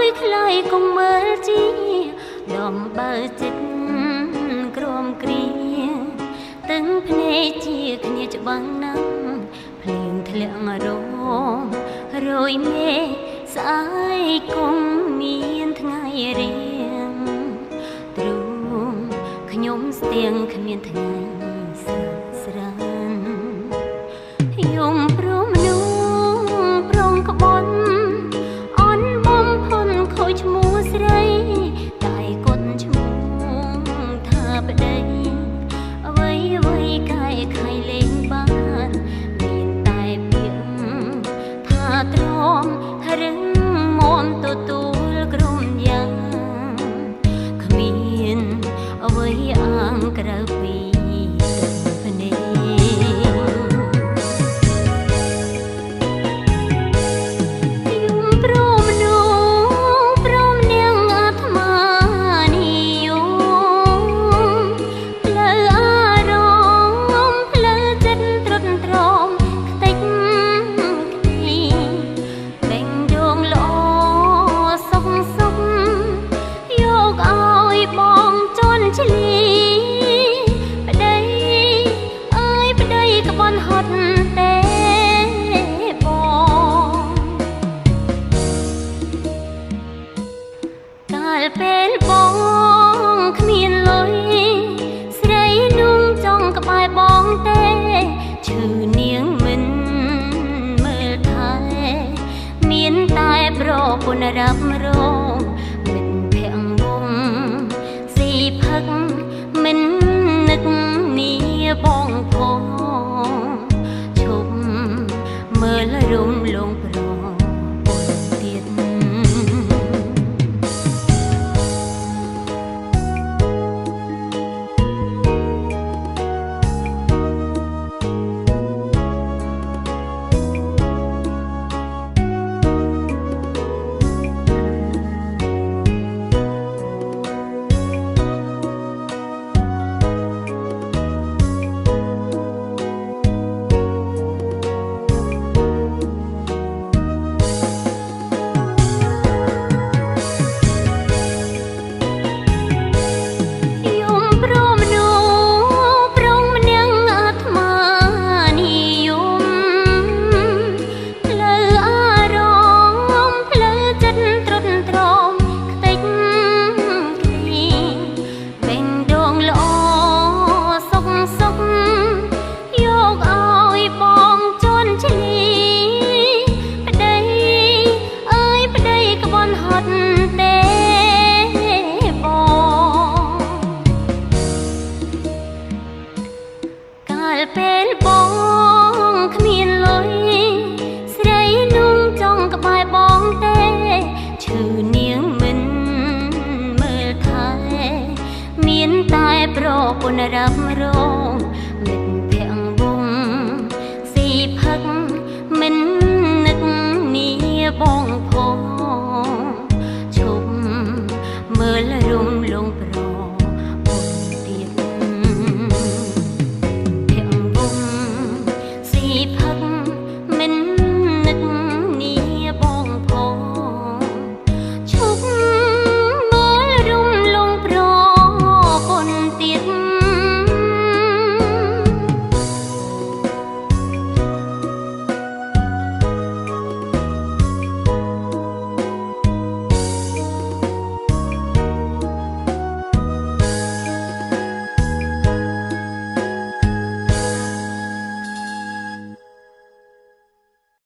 យខ្លាយកុំមើលជាដំបើចិត្តក្រមគ្រាទឹងភ្នែកជាគ្នាច្បាំងណាស់ភ្លៀងធ្លាក់រោមរយមេស្អែកគង់មានថ្ងៃរៀងទ្រូងខ្ញុំស្ទៀងគ្មានថ្ងៃស្រានយំព្រមនោះប្រងក្បន់អន់បំផុនខូចឈ្មោះស្រីតែគុណឈ្មោះថាប្តីអ្វីអ្វីកែខៃលេងបានមានតែពាក្យថាទ្រាំរឹងមាំទទួលក្រុមយ៉ាងគ្មានអ្វីអាងក្រៅពីពេលបងគ្មានលុយស្រីนุ่งចង់ក្បែរបងទេឈឺនាងមិនមើលថែមានតែប្រពន្ធរាប់រងមិនភាំងវងស៊ីផឹកមិននឹកនីបងផងឈប់មើលរុំលងប្រពេលបងគ្មានលុយស្រីนุ่งចង់ក្បែរបងទេឈឺនាងមិនមើលថែមានតែប្រពន្ធរាប់រ